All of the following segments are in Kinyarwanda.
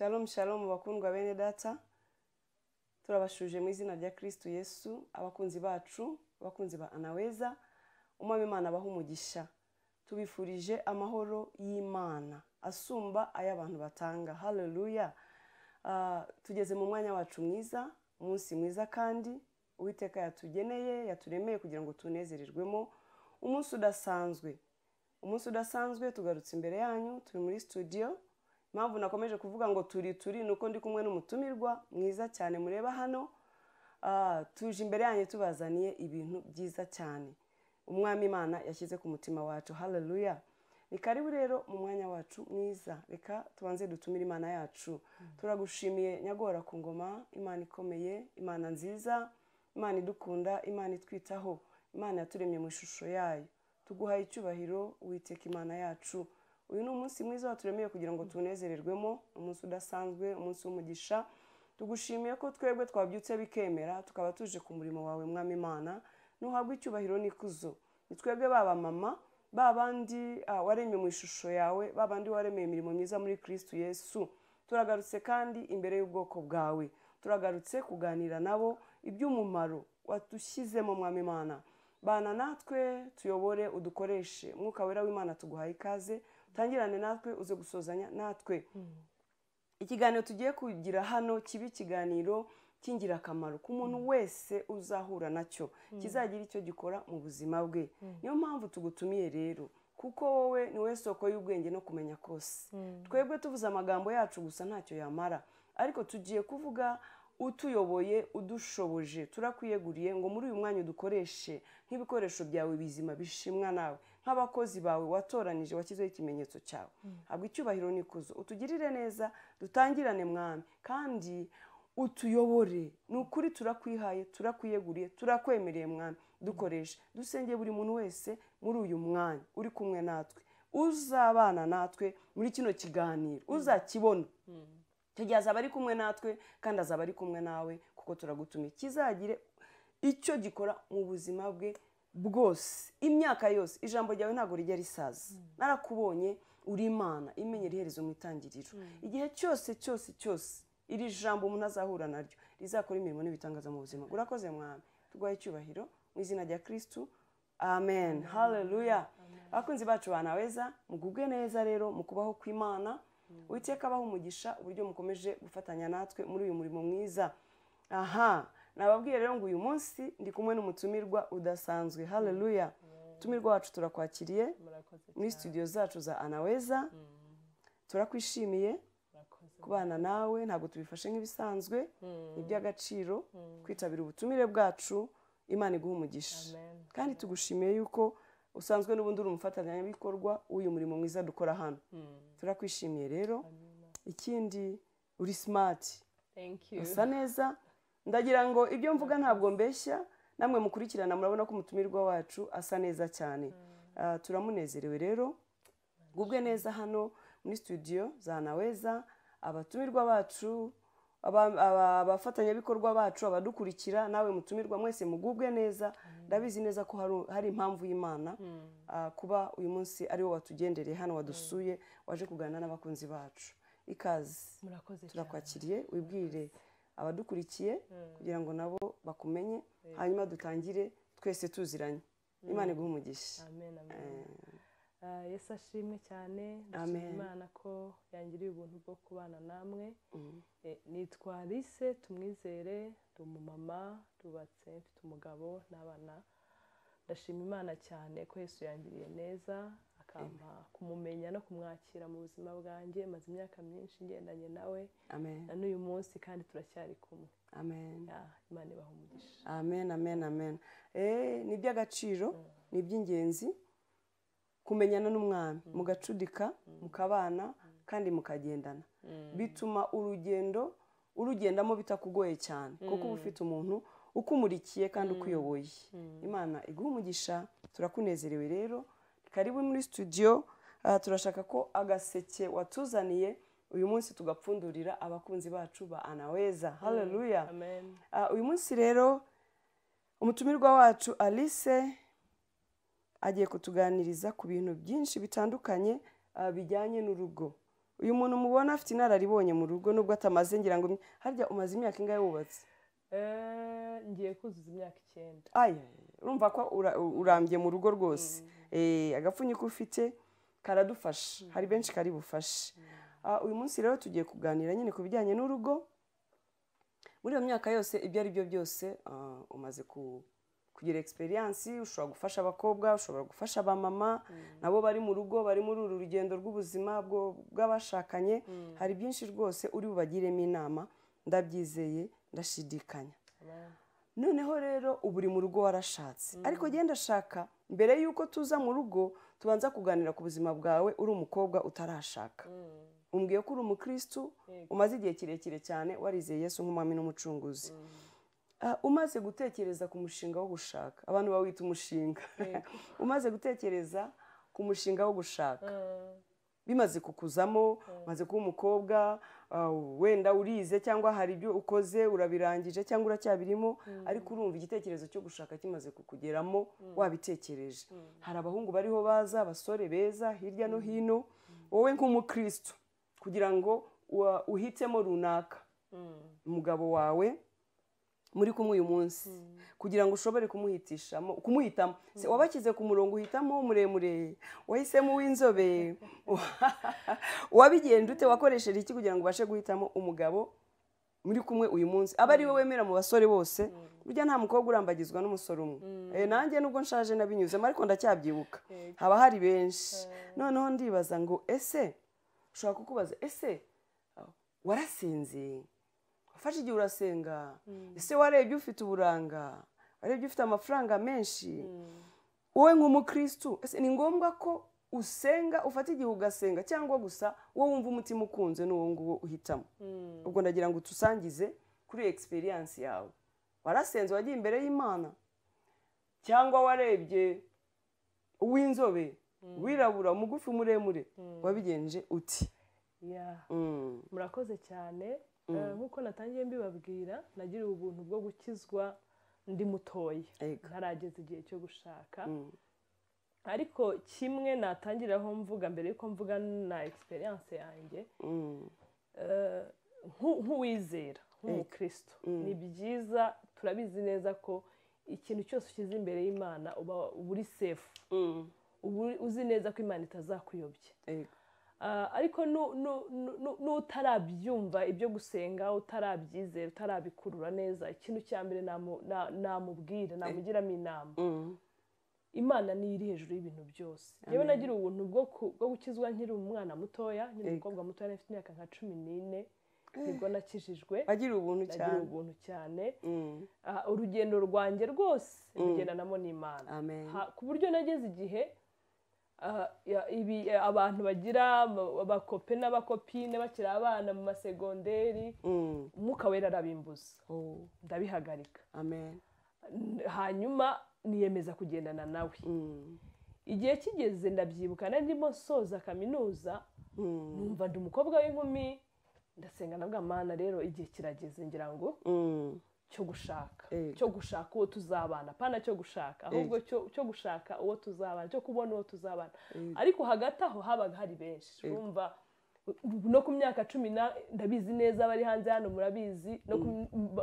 Shalom shalom bakundwa bene data, turabashuje mu izina rya Kristo Yesu, abakunzi bacu, abakunzi ba Anaweza, Umwami Imana abahe umugisha. Tubifurije amahoro y'Imana asumba ay'abantu batanga. Haleluya. Tugeze mu mwanya wacu mwiza, umunsi mwiza kandi Uwiteka yatugeneye, yaturemeye kugira ngo tunezererwemo, umunsi udasanzwe. Umunsi udasanzwe tugarutse imbere yanyu, turi muri studio. Impamvu nakomeje kuvuga ngo turi nuko ndi kumwe n'umutumirwa mwiza cyane mureba hano. Tuje imbere yanyu tubazaniye ibintu byiza cyane Umwami Imana yashyize ku mutima wacu. Haleluya. Ni karibu rero mu mwanya wacu mwiza. Reka tubanze dutumire Imana yacu. Turagushimiye nyagora ku ngoma, Imana ikomeye, Imana nziza, Imana idukunda, Imana itwitaho, Imana yaturemye mu ishusho yayo. Tuguhaye icyubahiro Uwiteka Imana yacu. Uyu ni umunsi mwiza waturemeye kugira ngo tunezererwemo, umunsi udasanzwe, umunsi w'umugisha. Tugushimiye ko twebwe twabyutse bikemera, tukaba tuje ku murimo wawe Mwami Imana. Nuhabwe icyubahiro n'ikuzo. Ni twebwe baba mama, babandi waremye mu ishusho yawe, babandi waremeye imirimo myiza muri Kristo Yesu. Turagarutse kandi imbere y'ubwoko bwawe. Turagarutse kuganira nabo iby'umumaro watushyizemo Mwami Imana. Bana natwe, tuyobore, udukoreshe. Mwuka wera w'Imana tuguhaye ikaze, tangirane natwe, uze gusozanya natwe. Ikiganiro tugiye kugira hano kibi ikiganiro cy'ingirakamaro ku muntu wese uzahura nacyo, kizagira icyo gikora mu buzima bwe. Niyo mpamvu tugutumiye rero, kuko wowe ni we soko y'ubwenge no kumenya kose. Twebwe tuvuze amagambo yacu gusa ntacyo yamara, ariko tugiye kuvuga utuyoboye, udushoboje. Turakwiyeguriye ngo muri uyu mwanya udukoreshe nk'ibikoresho byawe bizima bishimwa nawe, nk'abakozi bawe watoranije, washyizeho ikimenyetso cyawe. Habwa icyubahiro n'ikuzo, utugirire neza, dutangirane Mwami, kandi utuyobore. Ni ukuri turakwihaye, turakwiyeguriye, turakwemereye Mwami, dukoreshe. Dusengeye buri muntu wese muri uyu mwanya uri kumwe natwe, uzabana natwe muri kino kiganiro, uzakibona. Icyo gihe azaba ari kumwe natwe kandi azaba ari kumwe nawe, kuko turagutumiye. Kizagire icyo gikora mu buzima bwe bwose, imyaka yose. Ijambo ryawe ntabwo rijya risaza. Narakubonye uri Imana imenyera iherezo mu itangiriro. Igihe cyose cyose cyose iri jambo umuntu azahura naryo rizakora imirimo n'ibitangaza mu buzima. Urakoze Mwami, tuguhaye icyubahiro mu izina rya Kristo, amen. Haleluya. Abakunzi bacu banaweza, mugubwe neza rero mu kubaho kw'Imana. Uwiteka abahe umugisha uburyo mukomeje gufatanya natwe muri uyu murimo mwiza. Aha, nababwiye rero ngo uyu munsi ndi kumwe n'umutumirwa udasanzwe. Haleluya. Umutumirwa wacu turakwakiriye muri studio zacu za Anaweza. Turakwishimiye kubana nawe, ntabwo tubifashe nk'ibisanzwe, ni iby'agaciro kwitabira ubutumire bwacu. Imana iguhe umugisha. Kandi tugushimiye yuko usanzwe n'ubundi uri umufatanyabikorwa w'uyu murimo mwiza dukora hano. Turakwishimiye rero. Ikindi uri smart. Thank you. Usa neza. Ndagira ngo ibyo mvuga ntabwo mbeshya, namwe mukurikirana murabona ko umutumirwa wacu asa neza cyane. Turamunezerewe rero. Gubwe neza hano muri studio za Anaweza, abatumirwa bacu, abafatanyabikorwa bacu, abadukurikira, nawe mutumirwa mwese mugubwe neza. Ndabizi neza ko hari impamvu y'Imana kuba uyu munsi ari wo watugendereye hano, wadusuye, waje kuganira n'abakunzi bacu. Ikaze. Turakwakiriye, wibwire abadukurikiye kugira ngo nabo bakumenye, hanyuma dutangire twese tuziranye. Imana iguhe umugisha. Amen, amen. Yesu ashimwe cyane. Ndashima Imana ko yangiriye ubuntu bwo kubana namwe. Nitwa Alice Tumwizere, ndi umumama, ndubatse, mfite umugabo n'abana. Ndashima Imana cyane ko Yesu yangiriye neza, akampa kumumenya no kumwakira mu buzima bwanjye. Maze imyaka myinshi ngendanye nawe. Amen. Na n'uyu munsi kandi turacyari kumwe. Amen. Imana ibahe umugisha. Amen, amen, amen. Ni iby'agaciro, ni iby'ingenzi kumenyana n'Umwami, mugacudika, mukabana kandi mukagendana. Bituma urugendo urugendamo bitakugoye cyane, kuko uba ufite umuntu ukumurikiye kandi ukuyoboye. Imana iguhe umugisha. Turakunezerewe rero. Karibu muri studio. Turashaka ko agaseke watuzaniye uyu munsi tugapfundurira abakunzi bacu ba Anaweza. Haleluya. Amen. Uyu munsi rero umutumirwa wacu Alice agiye kutuganiriza ku bintu byinshi bitandukanye bijyanye n'urugo. Uyu muntu mubona afite inararibonye mu rugo nubwo atamaze, ngira ngo harya umaze imyaka ingahe wubatse? Ngiye kuzuza imyaka 9. Aya, urumva ko urambye mu rugo rwose. Agapfunyika ufite karadufasha, hari benshi kari bufashe. Uyu munsi rero tugiye kuganira nyine ku bijyanye n'urugo. Muri iyo myaka yose ibyo ari byo byose umaze kugira experience, ushobora gufasha abakobwa, ushobora gufasha abamama nabo bari mu rugo, bari muri uru rugendo rw'ubuzima bw'abashakanye. Hari byinshi rwose uri bubagiremo inama, ndabyizeye, ndashidikanya. Noneho rero ubu uri mu rugo warashatse, ariko genda shaka mbere yuko tuza mu rugo tubanza kuganira ku buzima bwawe uri umukobwa utarashaka. Umbwiye ko uri umukristu, umaze igihe kirekire cyane warizeye Yesu nk'umwami n'umucunguzi. Umaze gutekereza ku mushinga wo gushaka, abantu bawita umushinga. Umaze gutekereza ku mushinga wo gushaka, bimaze kukuzamo, umaze kuba umukobwa, wenda urize cyangwa hari ibyo ukoze urabirangije cyangwa uracyabirimo, ariko urumva igitekerezo cyo gushaka kimaze kukugeramo, wabitekereje. Hari abahungu bariho baza, abasore beza hirya no hino, wowe nk'umukristo kugira ngo uhitemo runaka umugabo wawe muri kumwe uyu munsi, kugira ngo ushobore kumuhitishamo, kumuhitamo. Se wabashyize ku murongo, uhitamo muremure, wahisemo uw'inzobe, wabigenda ute, wakoresheje iki kugira ngo ubashe guhitamo umugabo muri kumwe uyu munsi, aba ari we wemera mu basore bose? Burya nta mukobwa urambagizwa n'umusore umwe. Nanjye nubwo nshaje nabinyuzemo ariko ndacyabyibuka, haba hari benshi. Noneho ndibaza ngo ese ushobora kukubaza, ese warasinze, wafashe igihe urasenga, ese warebye ufite uburanga, warebye ufite amafaranga menshi? Wowe nk'umukristu, ese ni ngombwa ko usenga, ufata igihe ugasenga, cyangwa gusa wowe wumva umutima ukunze n'uwo nguwo uhitamo? Ubwo ndagira ngo tusangize kuri experience yawe. Warasenze, wagiye imbere y'Imana, cyangwa warebye uw'inzobe, wirabura, umugufi, muremure, wabigenje uti? Murakoze cyane. Nk'uko natangiye mbibabwira, nagiriwe ubuntu bwo gukizwa ndi mutoya, ntarageza igihe cyo gushaka. Ariko kimwe natangiraho mvuga mbere yuko mvuga na experience yanjye, nk'uwizera, nk'umukristo, ni byiza, turabizi neza ko ikintu cyose ushyize imbere y'Imana uba uri safe, uzi neza ko Imana itazakuyobya. Ariko n'utarabyumva ibyo gusenga, utarabyizera, utarabikurura neza, ikintu cya mbere namubwira, namugiramo inama, Imana niyo iri hejuru y'ibintu byose. Yewe nagira ubuntu bwo gukizwa nkiri umwana mutoya, nkiri umukobwa mutoya, nafite imyaka nka 14 nibwo nakijijwe. Agira ubuntu cyane. Urugendo rwanjye rwose rugendanamo n'Imana, ku buryo nageze igihe ibi abantu bagira abakope n'abakopine bakiri abana mu masegonderi, Umwuka Wera arabimbuza, ndabihagarika. Amen. Hanyuma niyemeza kugendana nawe. Igihe kigeze ndabyibuka, nari ndimo nsoza kaminuza, numva ndi umukobwa w'inkumi, ndasenga nabwo Mana, rero igihe kirageze ngira ngo cyo gushaka, cyo gushaka uwo tuzabana, pana cyo gushaka, ahubwo cyo gushaka uwo tuzabana, cyo kubona uwo tuzabana. Ariko hagati aho habaga hari benshi, urumva no ku myaka 10 ndabizi neza bari hanze hano murabizi, no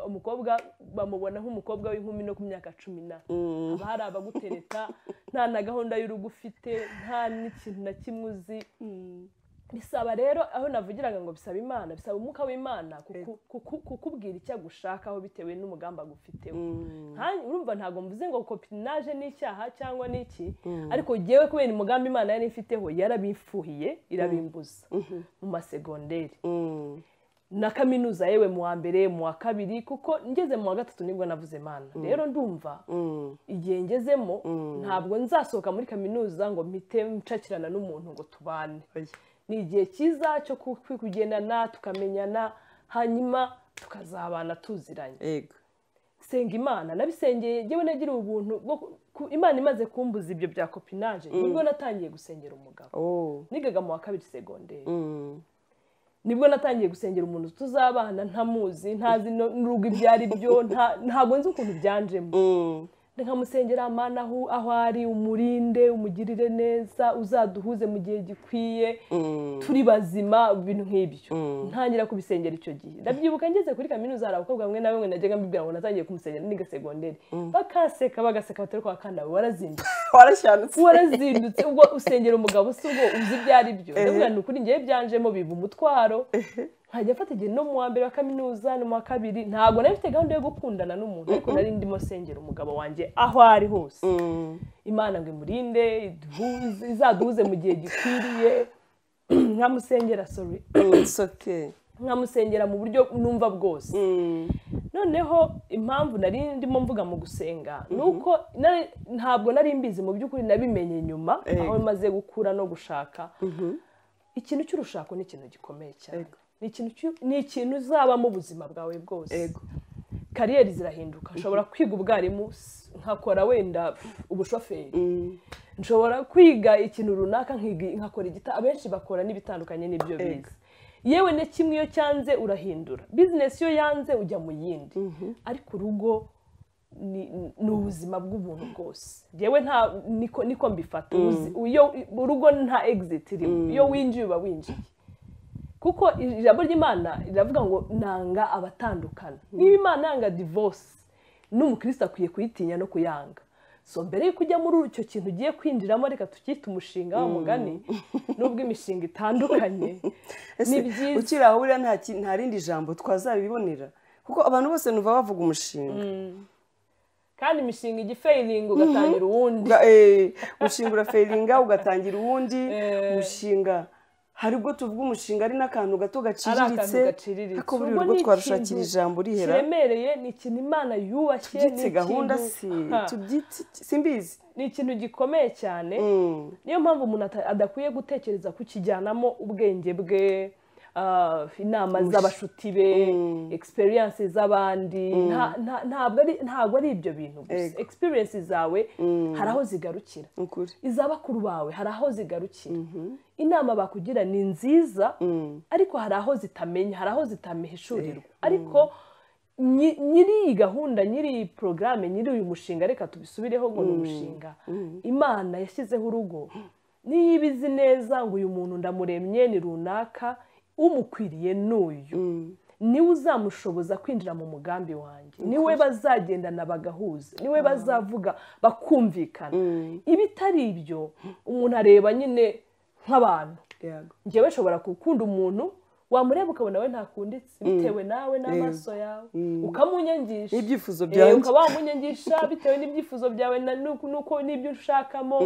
umukobwa bamubona nk'umukobwa w'inkumi no ku myaka 10 haba hari abagutereta, nta na gahunda y'urugo ufite, nta n'ikintu na kimwe uzi. Bisaba rero, aho navugiraga ngo bisaba Imana, bisaba Umwuka w'Imana kukubwira icyo agushakaho bitewe n'umugamba agufiteho. Urumva ntago mvuze ngo copinage n'icyaha cyangwa n'iki, ariko jewe kubera umugambi Imana yari ifiteho yarabifuhiye, irabimbuza mu masegonderi na kaminuza, yewe mu wa mbere, mu wa kabiri, kuko ngeze mu wa gatatu nibwo navuze Imana. Rero ndumva igihe ngezemo ntabwo nzasohoka muri kaminuza ngo mpite ncakirana n'umuntu ngo tubane. Ni igihe cyiza cyo kugendana, tukamenyana, hanyuma tukazabana tuziranye. Yego. Senga Imana, nabisengeye, jewe nagira ubuntu bwo Imana imaze kumbuza ibyo bya copinage, nibwo natangiye gusengera umugabo. Nigaga mu wa kabiri segonderi. Nibwo natangiye gusengera umuntu tuzabana ntamuzi, ntazi n'urugo ibyo ari byo, ntabwo nzi ukuntu byanjemo. Nkamusengera Mana aho ari umurinde umugirire neza uzaduhuze mu gihe gikwiye turi bazima, ibintu nk'ibyo. Ntangira kubisengera icyo gihe. Ndabyibuka ngeze kuri kaminuza hari abakobwa bamwe na bamwe najyaga mbibwira ngo natangiye kumusengera niga segonderi, bakaseka bagaseka batari kwa kanda warazindutse warashanutse warazindutse, ubwo usengera umugabo si ubwo uzi ibyo ari byo. Ndavuga ni ukuri ngiye byanjemo biba umutwaro. Nkajya mfata igihe no mu wa mbere wa kaminuza no mu wa kabiri, ntabwo nari mfite gahunda yo gukundana n'umuntu, ariko nari ndimo sengera umugabo wanjye aho ari hose. Imana ngo imurinde izaduhuze mu gihe gikwiriye. Nkamusengera sorry it's okay, nkamusengera mu buryo numva bwose. Noneho impamvu nari ndimo mvuga mu gusenga nuko ntabwo nari mbizi mu by'ukuri, nabimenye nyuma aho maze gukura no gushaka. Ikintu cy'urushako ni ikintu gikomeye cyane, ni ikintu uzabamo ubuzima bwawe bwose. Kariyeri zirahinduka, nshobora kwiga ubwarimu nkakora wenda ubushoferi, nshobora kwiga ikintu runaka nkakora igita, abenshi bakora n'ibitandukanye n'ibyo bize. Yewe ne kimwe iyo cyanze urahindura, business iyo yanze ujya mu yindi. Ariko urugo ni ubuzima bw'ubuntu bwose. Yewe nta niko mbifata, urugo nta exit irimo, iyo winjiye uba winjiye. Kuko ijambo ry'Imana riravuga ngo nanga abatandukana. Niba Imana yanga divorce, n'umukristo akwiye kuyitinya no kuyanga. So mbere yo kujya muri icyo kintu ugiye kwinjiramo, reka tukite umushinga wa mugani, nubwo imishinga itandukanye ni byiza. Ukiri aho buriya nta rindi jambo twazabibonera, kuko abantu bose numva bavuga umushinga. Kandi imishinga ijya failing ugatangira uwundi. Umushinga urafailinga ugatangira uwundi, umushinga hari ubwo tuvuga umushinga ari n'akantu gato gaciriritse, ariko buri rugo twarushakira ijambo rihera kiremereye. Ni ikintu Imana yubashye, tubyitse gahunda si tubyitse simbizi, ni ikintu gikomeye cyane. Niyo mpamvu umuntu adakwiye gutekereza kukijyanamo ubwenge bwe, inama z'abashuti be, experience z'abandi. Ntabwo ari ibyo bintu gusa. Experience zawe hari aho zigarukira, iz'abakuru bawe hari aho zigarukira. Inama bakugira ni nziza, ariko hari aho zitamenya, hari aho zitamihishurirwa. Ariko nyiri iyi gahunda, nyiri iyi porogaramu, nyiri uyu mushinga, reka tubisubireho ngo ni umushinga Imana yashyizeho urugo. Niba izi neza ngo uyu muntu ndamuremye ni runaka, umukwiriye n'uyu, niwe uzamushoboza kwinjira mu mugambi wanjye, niwe bazagendana bagahuza, niwe bazavuga bakumvikana. Ibitari ibyo umuntu areba nyine nk'abantu. Njyewe nshobora gukunda umuntu, wamureba ukabona we ntakunditse, bitewe nawe n'amaso yawe, ukamunyangisha n'ibyifuzo byawe, ukaba wamunyangisha bitewe n'ibyifuzo byawe nuko n'ibyo ushakamo.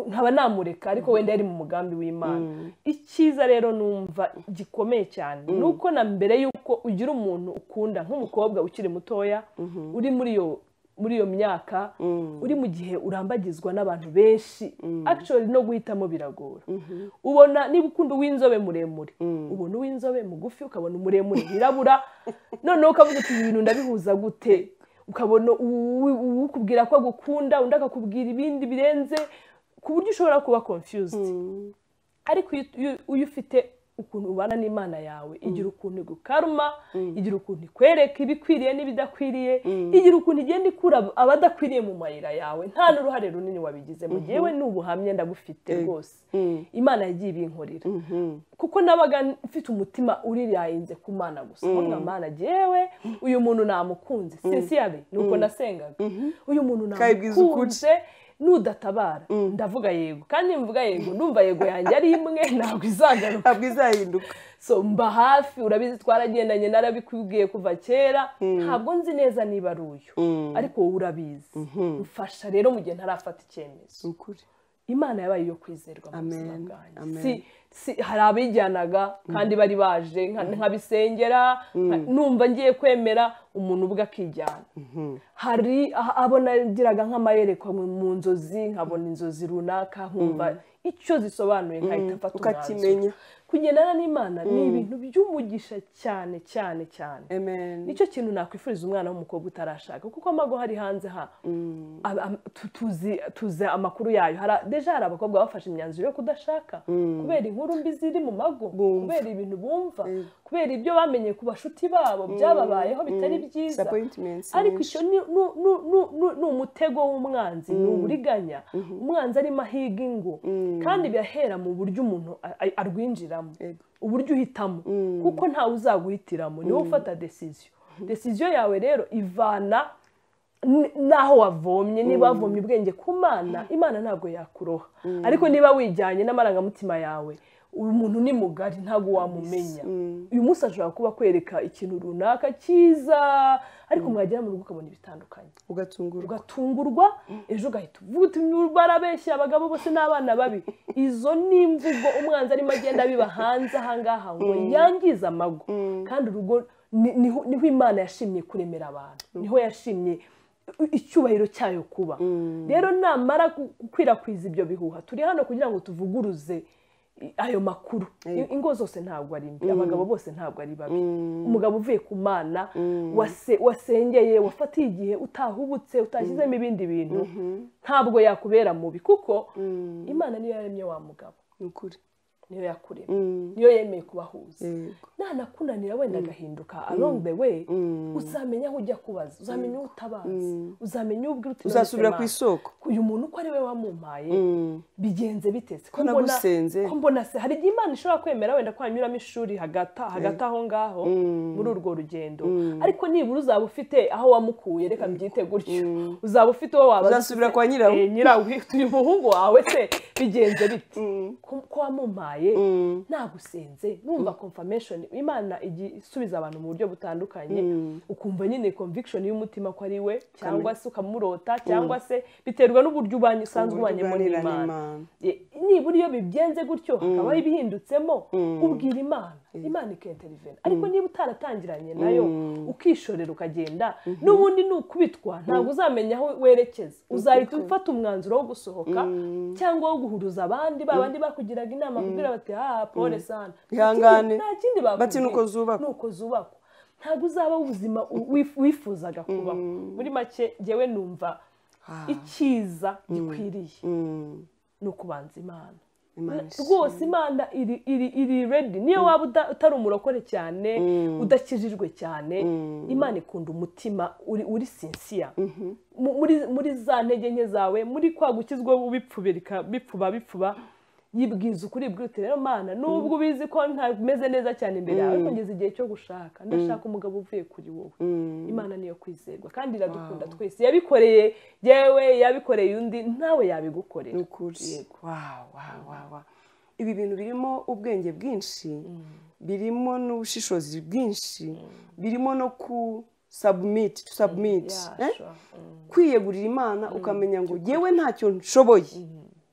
Nkaba namureka, ariko wenda yari mu mugambi w'Imana. Icyiza rero numva gikomeye cyane nuko na mbere yuko ugira umuntu ukunda, nk'umukobwa ukiri mutoya uri muri iyo myaka, uri mu gihe urambagizwa n'abantu benshi, actually no guhitamo biragora. Ubona niba ukunda uw'inzobe muremure, ubona uw'inzobe mugufi, ukabona umuremure wirabura, noneho ukavuga uti ibintu ndabihuza gute? Ukabona ukubwira ko agukunda, undi akakubwira ibindi birenze, ku buryo ushobora kuba confused. Ariko iyo ufite ukuntu ubana n'Imana yawe, igira ukuntu igukaruma, igira ukuntu ikwereka ibikwiriye n'ibidakwiriye, igira ukuntu igenda ikura abadakwiriye mu mayira yawe, nta n'uruhare runini wabigizemo. Yewe ni ubuhamya ndabufite rwose, Imana yagiye ibinkorera, kuko nabaga mfite umutima urirayinze ku Mana gusa. Mvuga Mana, jewe uyu muntu namukunze sincerely, nuko nasengaga, uyu muntu namukunze, nudatabara ndavuga yego, kandi mvuga yego ndumva yego yanjye ari imwe, ntabwo izagaruka, ntabwo izahinduka. So mba hafi, urabizi twaragendanye, narabikubwiye kuva kera, ntabwo nzi neza niba ari uyu, ariko wowe urabizi. Mfasha rero mu gihe ntarafata icyemezo. Imana yabaye iyo kwizerwa mu buzima bwanjye. Hari abijyanaga kandi bari baje nkabisengera, numva ngiye kwemera umuntu ubwe akijyana. Hari abo nagiraga nk'amayerekwa mu nzozi, nkabona inzozi runaka, nkumva icyo zisobanuye, nkahita mfata umwanzuro. Kugendana n'Imana ni ibintu by'umugisha cyane cyane cyane. Nicyo kintu nakwifuriza umwana w'umukobwa utarashaka, kuko amago hari hanze ha tuzi amakuru yayo. Deja hari abakobwa bafashe imyanzuro yo kudashaka kubera inkuru mbi ziri mu mago, kubera ibintu bumva, Kubera ibyo bamenye ku bashuti babo byababayeho bitari byiza. Ariko icyo ni umutego w'umwanzi, ni uburiganya. Umwanzi arimo ahiga ingo, kandi birahera mu buryo umuntu arwinjiramo, uburyo uhitamo, kuko ntawe uzaguhitiramo, niwe ufata decision. Decision yawe rero ivana naho wavomye. Niba wavomye ubwenge ku Mana, Imana ntabwo yakuroha. Ariko niba wijyanye n'amarangamutima yawe, umuntu ni mugari ntabwo wamumenya. Uyu munsi ashobora kuba kwereka ikintu runaka cyiza, ariko mwagera mu rugo ukabona ibitandukanye, ugatungurwa, ejo ugahita uvuga uti barabeshya, abagabo bose n'abana babi. Izo ni imvugo umwanzi arimo agenda abiba hanze ahangaha ngo yangize amago. Kandi urugo niho Imana yashimye kuremera abantu, niho yashimye icyubahiro cyayo kuba. Rero namara gukwirakwiza ibyo bihuha, turi hano kugira ngo tuvuguruze ayo makuru. Ingo zose ntabwo ari mbi, abagabo bose ntabwo ari babi. Umugabo uvuye ku Mana, wasengeye, wafatiye igihe, utahubutse, utashyizemo ibindi bintu, ntabwo yakubera mubi, kuko Imana niyo yaremye wa mugabo, niyo yakuremye, niyo yemeye kubahuza. Nanakunanira wenda agahinduka along the way, uzamenya aho ujya kubaza, uzamenya uwo utabaza, uzamenya ubwira uti uzasubira ku isoko, uyu muntu uko ari we wamumpaye, bigenze bitese ko nagusenze, ko mbona se. Hari igihe Imana ishobora kwemera wenda kwanyuramo ishuri hagati aho ngaho muri urwo rugendo, ariko nibura uzaba ufite aho wamukuye, reka mbyite gutyo, uzaba ufite uwo wabaza, uzasubira kwa nyirawe, nyirawe uyu muhungu wawe se bigenze bite ko wamumpaye, nagusenze. Numva confirmation, Imana isubiza abantu mu buryo butandukanye, ukumva nyine conviction y'umutima ko ari we, cyangwa se ukamurota, cyangwa se biterwa n'uburyo ubanye usanzwe ubanyemo n'Imana. Nibura iyo bigenze gutyo hakabaho ibihindutsemo, ubwira Imana, Imana ikintervene. Ariko niba utaratangiranye nayo ukishorera ukagenda, n'ubundi nukubitwa ntabwo uzamenya aho werekeza, uzahita ufata umwanzuro wo gusohoka cyangwa wo guhuruza abandi, babandi bakugiraga inama kubwira bati ah pole sana, ihangane, nta kindi bakubwira, bati nuko zubakwa, nuko zubakwa, ntabwo uzaba ubuzima wifuzaga kubaho. Muri make njyewe numva icyiza gikwiriye ni ukubanza Imana. Rwose Imana iri ready. Niyo waba utari umurokore cyane, udakijijwe cyane, Imana ikunda umutima uri sincere, muri za ntege nke zawe, muri kwa gukizwa ubipfubirika bipfuba yibwiza ukuri, bwite rero Mana, nubwo ubizi ko ntameze neza cyane imbere yawe, ariko ngeze igihe cyo gushaka, ndashaka umugabo uvuye kuri wowe. Imana niyo kwizerwa kandi iradukunda twese, yabikoreye yewe, yabikoreye undi, nawe yabigukorera. Yego. Wow. Ibi bintu birimo ubwenge bwinshi, birimo n'ubushishozi bwinshi, birimo no ku submit, to submit, kwiyegurira Imana, ukamenya ngo yewe ntacyo nshoboye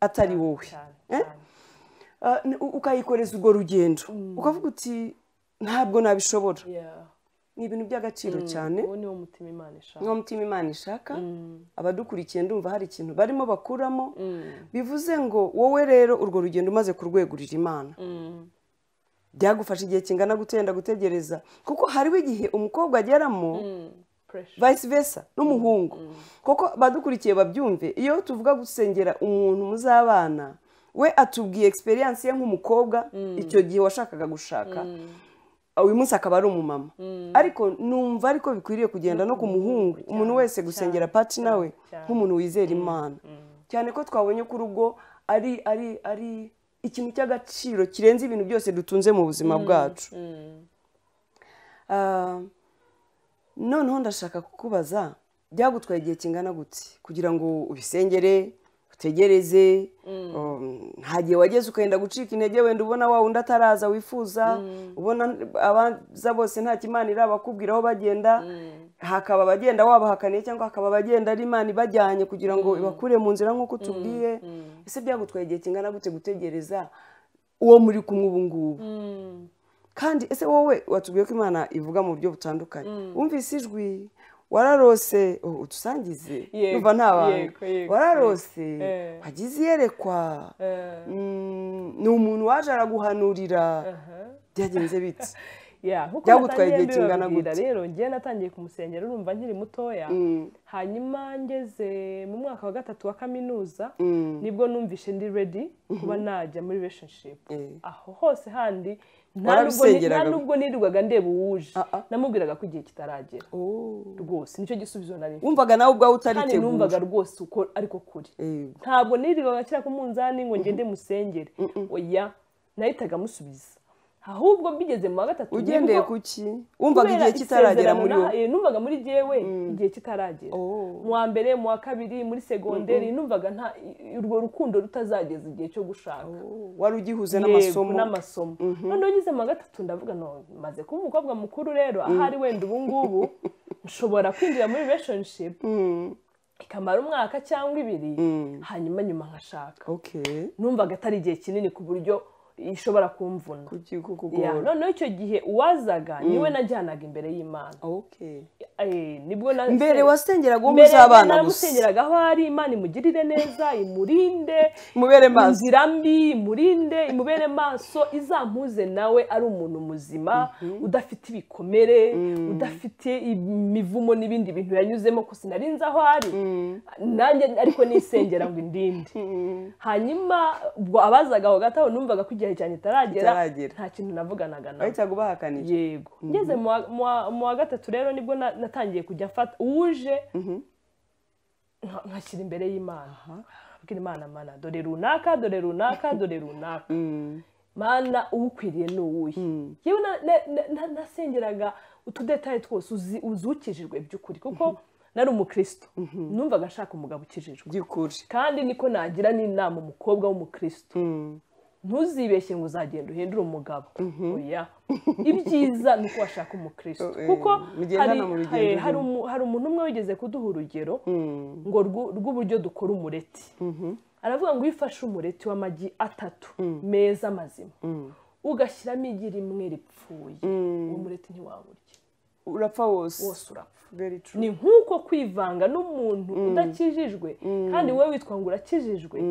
atari wowe. Ukayikoreza urwo rugendo, ukavuga uti ntabwo nabishobora. Ni ibintu by'agaciro cyane. Uwo ni wo mutima Imana ishaka. Ni wo mutima Imana ishaka. Abadukurikiye ndumva hari ikintu barimo bakuramo, bivuze ngo wowe rero urwo rugendo umaze kurwegurira Imana, byagufasha igihe kingana gutenda gutegereza, kuko hariho igihe umukobwa ageramo vice versa n'umuhungu. Kuko badukurikiye babyumve, iyo tuvuga gusengera umuntu muzabana, we atubwiye experience ye nk'umukobwa icyo gihe washakaga gushaka, uyu munsi akaba ari umumama. Ariko numva ariko bikwiriye kugenda no ku muhungu, umuntu wese gusengera partner we nk'umuntu wizera Imana. Cyane ko twabonye ko urugo ari ari ari ikintu cy'agaciro kirenze ibintu byose dutunze mu buzima bwacu. Noneho ndashaka kukubaza, byagutwaye igihe kingana gute kugira ngo ubisengere, utegereze? Nta gihe wageze ukenda gucika intege, wenda ubona wa wundi ataraza wifuza, ubona abaza bose nta Imana irabakubwira aho bagenda, hakaba abagenda wabahakaniye cyangwa hakaba abagenda ari Imana ibajyanye kugira ngo ibakure mu nzira nk'uko tubwiye. Ese byagutwaye igihe kingana gute gutegereza uwo muri kumwe ubu ngubu? Kandi ese wowe watubwiye ko Imana ivuga mu buryo butandukanye, wumvise ijwi, wararose, utusangize, numva nta banga, wararose, wagize iyerekwa, ni umuntu waje araguhanurira, byagenze bite? Byagutwaye igihe kingana gute? Rero njye natangiye kumusengera urumva nkiri mutoya, hanyuma ngeze mu mwaka wa 3 wa kaminuza nibwo numvishe ndi ready kuba najya muri relationship. Aho hose handi nta nubwo nirirwaga ndeba uwuje, namubwiraga ko igihe kitaragera rwose, nicyo gisubizo nari mfite. Wumvaga nawe ubwawe utaritegura? Numvaga rwose uko ariko kuri, ntabwo nirirwaga nshyira ku munzani ngo ngende musengere, oya, nahitaga musubiza. Ahubwo mbigeze mu wa 3 ugendeye kuki? Wumvaga igihe kitaragera muri wowe? Numvaga muri jewe igihe kitaragera, mu wa mbere, mu wa kabiri, muri segonderi, numvaga nta urwo rukundo rutazageza igihe cyo gushaka. Wari ugihuze n'amasomo? N'amasomo. Noneho ngeze mu wa 3 ndavuga no maze kuba umukobwa mukuru rero, ahari wenda ubu ngubu nshobora kwinjira muri relationship ikamara umwaka cyangwa 2, hanyuma nyuma nkashaka. Numvaga atari igihe kinini ku buryo ishobora kumvuna. Noneho icyo gihe uwazaga niwe najyanaga imbere y'Imana. Nibwo mbere wasengeraga uwo muzabana gusa? Namusengeraga aho ari, Imana imugirire neza, imurinde, imubere maso, inzira mbi imurinde, imubere maso, izampuze nawe ari umuntu muzima, udafite ibikomere, udafite imivumo n'ibindi bintu yanyuzemo, ko sinarinze aho ari nanjye, ariko nisengera ngo indinde. Hanyuma ubwo abazaga aho gataho numvaga ko igihe cyane itaragera, nta kintu navuganaga nawe. Bahitaga ubahakanira? Yego. Ngeze mu wa 3 rero nibwo natangiye kujya mfata uje nkashyira imbere y'Imana, abwira Imana, Mana dore runaka, dore runaka, dore runaka, Mana uwukwiriye ni uwuhe? Yewe nasengeraga utudetaye twose, uzukijijwe by'ukuri, kuko nari umukristo, numvaga nshaka umugabo ukijijwe by'ukuri, kandi niko nagira n'inama umukobwa w'umukristo, ntuzibeshye ngo uzagenda uhindure umugabo, oya, ibyiza ni uko washaka umukristo. Kuko hari umuntu umwe wigeze kuduha urugero ngo rw'uburyo dukora umureti. Aravuga ngo iyo ufashe umureti w'amagi 3 meza mazima, ugashyiramo igi rimwe ripfuye, uwo mureti ntiwawurya, urapfa wose, wose urapfa. Ni nk'uko kwivanga n'umuntu udakijijwe, kandi wowe witwa ngo urakijijwe,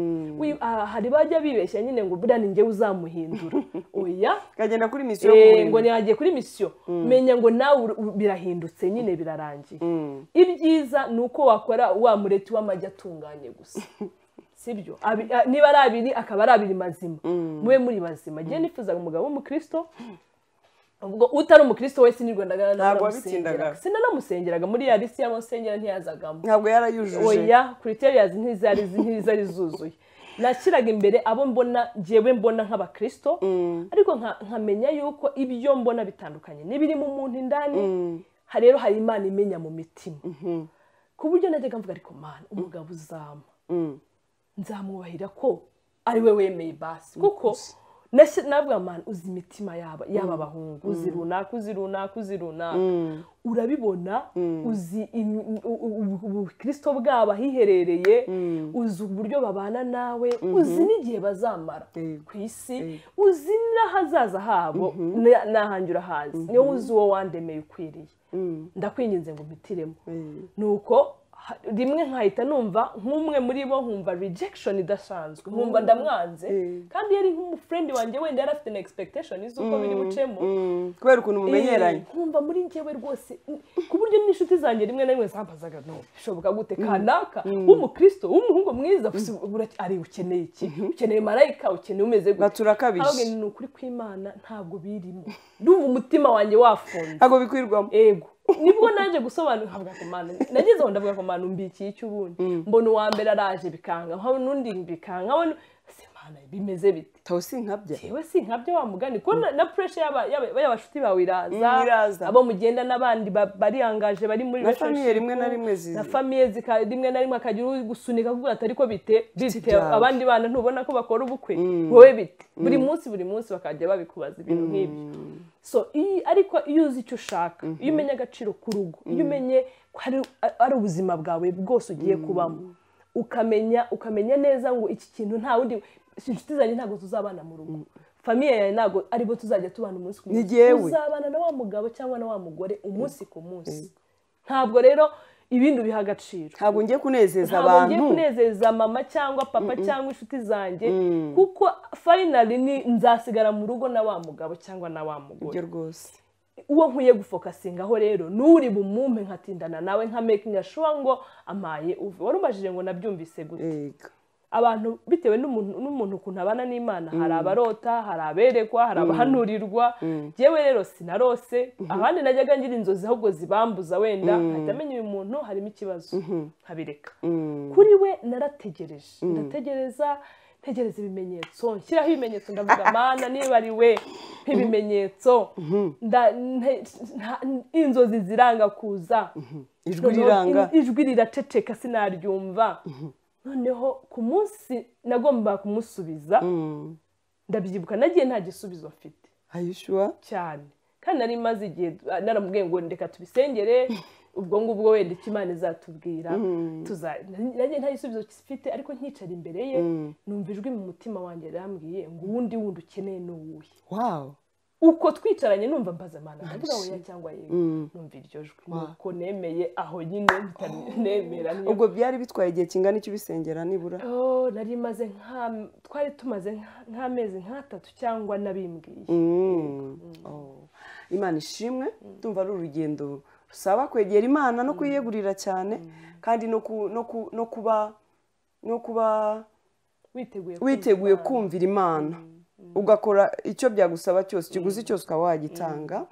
hari bajya bibeshya nyine ngo buriya ni njyewe uzamuhindura, oya, kagenda kuri misiyo yo ngo ntiyagiye kuri misiyo, menya ngo nawe birahindutse nyine, birarangiye. Ibyiza ni uko wakora wa mureti w'amagi atunganye gusa, sibyo? Niba ari 2 akaba ari 2 mazima, mube muri bazima. Njye nifuzaga umugabo w'umukristo, ubwo utari umukristo wese nirwandaga ntabwo sinanamusengeraga muri ya lisi y'amusengera ntiyazagamo, ntabwo yarayujuje, oya, criterias ntizari zuzuye. Nashyiraga imbere abo mbona njyewe mbona nk'abakristo, ariko nkamenya yuko ibyo mbona bitandukanye n'ibiri mu muntu indani. Rero hari Imana imenya mu mitima, ku buryo najyaga mvuga ariko Mana umugabo uzama nzamwubahira ko ari we wemeye basi, kuko navuga Mana uzi imitima yaba abahungu, uzi runaka, uzi runaka, uzi runaka, urabibona, uzi ubukristo bwabo ahiherereye, uzi uburyo babana nawe, uzi n'igihe bazamara ku isi, uzi n'ahazaza habo, n'ahanjye urahazi, niyo uzi uwo wandemeye ukwiriye, ndakwinginze ngo mpitiremo. Nuko rimwe nkahita numva nk'umwe muri bo, nkumva rejection idasanzwe, nkumva ndamwanze, kandi yari nk'umufriend wanjye, wenda yari afite na expectation z'uko biri bucemo kubera ukuntu mumenyeranye, nkumva muri njyewe rwose, ku buryo n'inshuti zanjye rimwe na rimwe zambazaga no bishoboka gute kanaka w'umukristo w'umuhungu mwiza ari ukeneye iki, ukeneye marayika, ukeneye umeze gute, baturakabije. Ni ukuri kw'Imana ntabwo birimo, ndumva umutima wanjye wafunze, ntabwo bikwirwamo. Ego, nibwo naje gusobanura nkavuga ko Mana, nageze aho ndavuga ko Mana umbikiye icyo ubundi, mbona uwa mbere araje bikanga, nkabona undi bikanga, nkabona se Mana bimeze bite, tawe sinkabya, yewe sinkabya wa mugani, ko na pressure y'abashuti bawe iraza, abo mugenda n'abandi bariyangaje bari muri na famille rimwe na rimwe zizi, na famille rimwe na rimwe akagira ugusunika kuko atari ko bite bite, abandi bana ntubona ko bakora ubukwe, wowe bite, buri munsi bakajya babikubaza ibintu nk'ibyo. So ariko iyo uzi icyo ushaka, iyo umenye agaciro k'urugo, iyo umenye ko ari ubuzima bwawe bwose ugiye kubamo, ukamenya neza ngo iki kintu nta wundi, inshuti zanjye ntabwo tuzabana mu rugo, famille yawe ntabwo aribo tuzajya tubana umunsi ku munsi, uzabana na wa mugabo cyangwa na wa mugore umunsi ku munsi. Ntabwo rero ibindi ubiha agaciro, ntabwo ngiye kunezeza abantu, ntabwo ngiye kunezeza mama cyangwa papa cyangwa inshuti zanjye, kuko finally ni nzasigara mu rugo na wa mugabo cyangwa na wa mugore. Ibyo rwose. Uwo nkwiye gufokasingaho rero nuri bumumpe nkatindana nawe nka making sure ngo amaye uve. Warumajije ngo nabyumvise gute? Abantu bitewe n'umuntu ukuntu abana n'Imana, hari abarota, hari aberekwa, hari abahanurirwa. Jewe rero sinarose, abandi najyaga ngira inzozi ahubwo zibambuza wenda nkahita menya uyu muntu harimo ikibazo nkabireka. Kuri we narategereje, ndategereza, ntegereza ibimenyetso, nshyiraho ibimenyetso, ndavuga Mana niba ari we ibimenyetso, inzozi ziranga kuza, ijwi riranga, ijwi riraceceka sinaryumva. Noneho ku munsi nagomba kumusubiza, ndabyibuka nagiye nta gisubizo mfite. Ayishwa cyane, kandi nari maze igihe naramubwiye ngo ndeka tubisengere, ubwo ngubwo wenda icyo Imana izatubwira nagiye nta gisubizo mfite, ariko nkicara imbere ye numva ijwi mu mutima wanjye rirambwiye ngo uwundi wundi ukeneye ni uwuhe. Wow. Uko twicaranye numva mbaza Imana, ndavuga oya cyangwa yego, numva iryo jwi nuko nemeye aho nyine nemera. Ubwo byari bitwaye igihe kingana icyo ubisengera nibura? Nari maze twari tumaze nk'amezi nk'atatu cyangwa nabimbwiye. Imana ishimwe, ndumva ari urugendo rusaba kwegera Imana no kuyiyegurira cyane, kandi no kuba witeguye kumvira Imana, ugakora icyo byagusaba cyose, ikiguzi cyose ukaba wagitanga.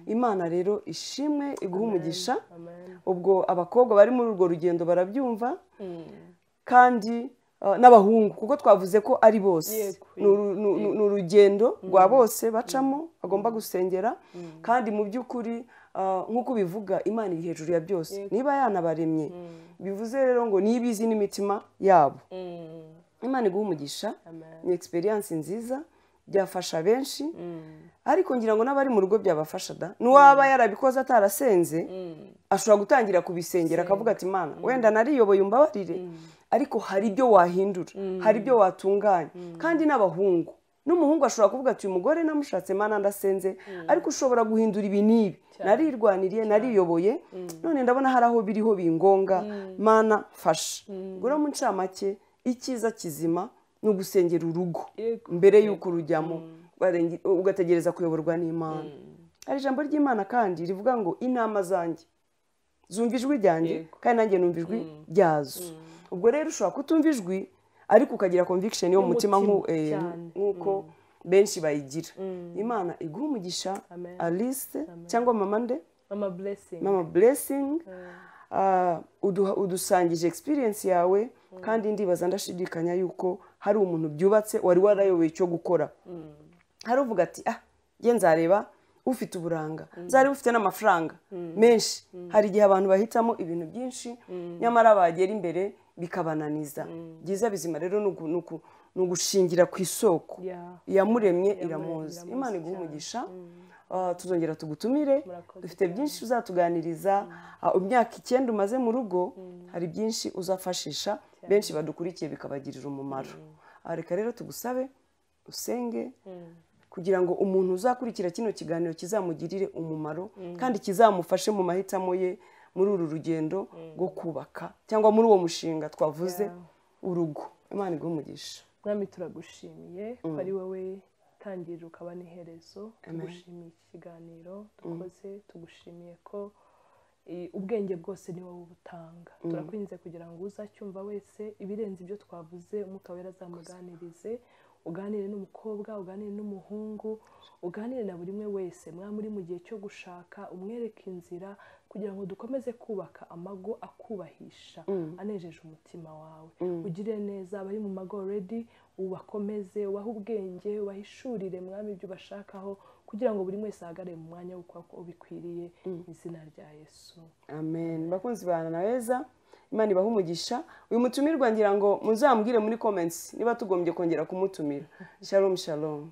Imana rero ishimwe, iguha umugisha. Ubwo abakobwa bari muri urwo rugendo barabyumva, kandi n'abahungu, kuko twavuze ko ari bose, ni urugendo rwa bose bacamo, bagomba gusengera. Kandi mu by'ukuri nk'uko bivuga, Imana iri hejuru ya byose, niba yanabaremye bivuze rero ngo niba izi n'imitima yabo. Imana iguha umugisha, ni experience nziza, byafasha benshi, ariko ngira ngo n'abari mu rugo byabafasha da. N'uwaba yarabikoze atarasenze ashobora gutangira kubisengera akavuga ati Imana wenda nariyoboye umbabarire, ariko hari ibyo wahindura, hari ibyo watunganya. Kandi n'abahungu, n'umuhungu ashobora kuvuga ati uyu mugore namushatse Imana ndasenze, ariko ushobora guhindura ibi n'ibi, narirwaniriye, nariyoboye, none ndabona hari aho biriho bingonga, Mana fasha. Ubwo mu ncamake icyiza kizima ni ugusengera urugo mbere y'uko urujyamo, ugategereza kuyoborwa n'Imana. Hari ijambo ry'Imana kandi rivuga ngo intama zanjye zumva ijwi ryanjye, kandi nanjye numva ijwi ryazo. Ubwo rero ushobora kutumva ijwi ariko ukagira conviction yo mu mutima nk'uko benshi bayigira. Imana iguha umugisha. Alice cyangwa mama nde? Mama Blessing. Mama Blessing, udusangije experience yawe, kandi ndibaza ndashidikanya yuko hari umuntu byubatse wari warayoboye icyo gukora. Hari uvuga ati nge nzareba ufite uburanga, nzareba ufite n'amafaranga menshi. Hari igihe abantu bahitamo ibintu byinshi, nyamara bagera imbere bikabananiza. Byiza bizima rero ni ugushingira ku isoko yamuremye iramuzi. Imana iguha umugisha. Tuzongera tugutumire, dufite byinshi uzatuganiriza. Imyaka 9 umaze mu rugo, hari byinshi uzafashisha benshi badukurikiye bikabagirira umumaro. Reka rero tugusabe usenge kugira ngo umuntu uzakurikira kino kiganiro kizamugirire umumaro, kandi kizamufashe mu mahitamo ye muri uru rugendo rwo kubaka cyangwa muri uwo mushinga twavuze urugo. Imana iguhe umugisha. Mwami turagushimiye ko ari wowe tangirira ukaba n'iherezo. Tugushimiye iki kiganiro dukoze, tugushimiye ko ubwenge bwose ni wowe ubutanga. Turakwinze kugira ngo uzacyumva wese ibirenze ibyo twavuze, Umwuka Wera azamuganirize, uganire n'umukobwa, uganire n'umuhungu, uganire na buri umwe wese. Mwami uri mu gihe cyo gushaka, umwereke inzira kugira ngo dukomeze kubaka amago akubahisha, anejeje umutima wawe. Ugire neza abari mu mago already, ubakomeze, ubahe ubwenge, ubahishurire Mwami ibyo bashakaho, kugira ngo buri wese ahagarare mu mwanya w'uko ubikwiriye, mu izina rya Yesu. Amen. Bakunzi ba Anaweza, Imana ibahe umugisha. Uyu mutumirwa ngira ngo muzambwire muri comments niba tugombye kongera kumutumira. Shalom shalom.